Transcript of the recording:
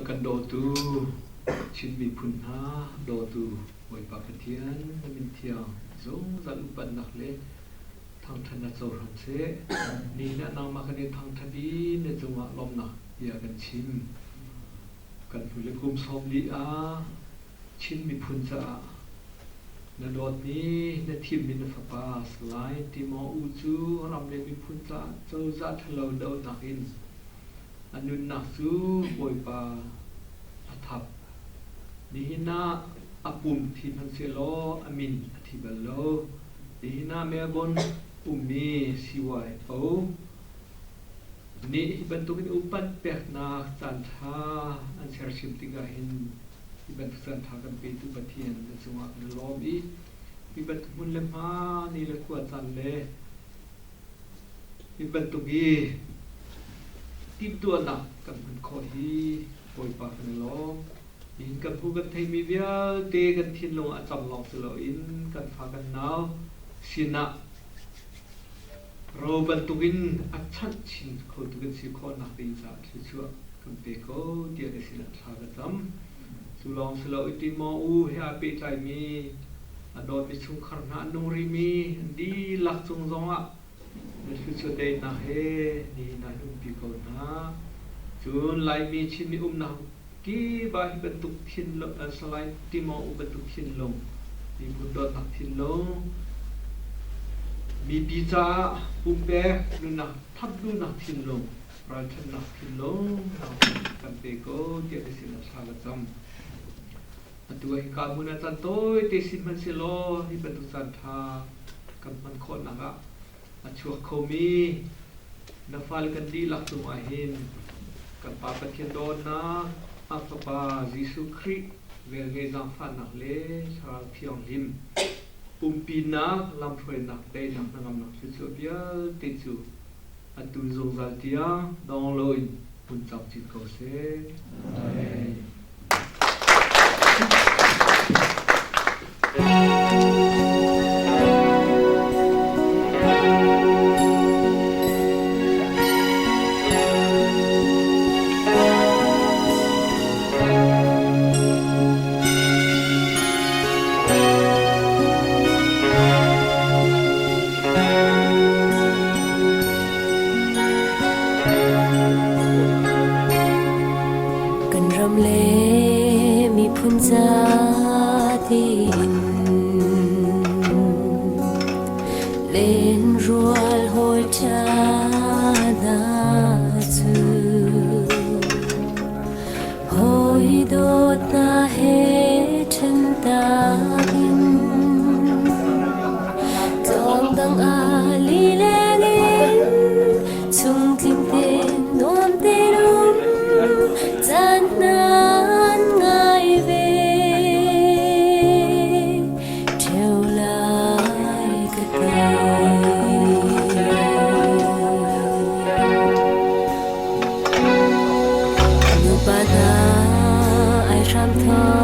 Kan dawtu Chin miphun hna, dawtu Bawipa Pathian na min thiang zungzal upatnak le thangṭhatnak cohlang seh. Nihin ah nangmah kan i thangṭhat i na cungah lawmhnak bia kan chim. Kan hnulei kum 40 ah Chin miphun caah na dawtmi na thimmi na fapa Salai Timo U cu ram le miphun caah cozah ṭhalo dohnak in A nunnak cu Bawipa a thap. Nihin ah a pum thi hmanhsehlaw a min a thi bal lo. Nihin ah Melbourne ummi CYO nih hi bantukin upat peknak caanṭha an sersiam tikah hin hi bantuk caanṭha kan petu Pathian na cungah kan i lawm i hi bantuk hmun le hma ni le khua caan le Hi bantuk hi timhtuahnak kan hman khawh hi Bawipa kan i lawm. Nihin kan hmu kan theimi vialte kan thinlung ah a cam lawng si loin kan fa kan nau sinah ro bantukin a chanh chin khotu kan si khawhnak ding caah thluachuah kan pe ko tiah na sinah thla ka cam. Cu lawng si lo i Timo u he aa pehtlaimi a dawtmi chungkhar hna an nung rihmi an dihlak cung zongah na thluachuah daihnak he nihin ah hin umpi ko hna. Cun Laimi Chinmi umnak kip ah hi bantuk thinlung, Salai Timo u bantuk thinlung, miphun dawtnak thinlung, mipi caah pumpek nunnak thap duhnak thinlung, ralṭhatnak thinlung kan pe ko tiah na sinah thla ka cam. Atu ah hika hmun ah caan tawite si hmanhsehlaw hi bantuk caan ṭha kan hman khawhnak ah a chuak khomi na fale kan dihlak cungah hin kan Pa Pathian dawtnak, a Fapa Jesuh Khrih velngeih zaangfahnak le Thlarau Thianghlim umpinak, lamhruainak, daihnak, hnangamnak thluachuah vialte cu atu zungzal tiang dong loin hun camcin ko seh. Amen. Kan ram le miphun ca tiin lenrual hawi ṭha hna cu hawi dawt hna he ṭhen tak in Tlawngdang ah lileng in chungtling tein nuam tein um caan hna an ngai ve. Ṭheo lai ka ti. Nupa hna ai hram thawng.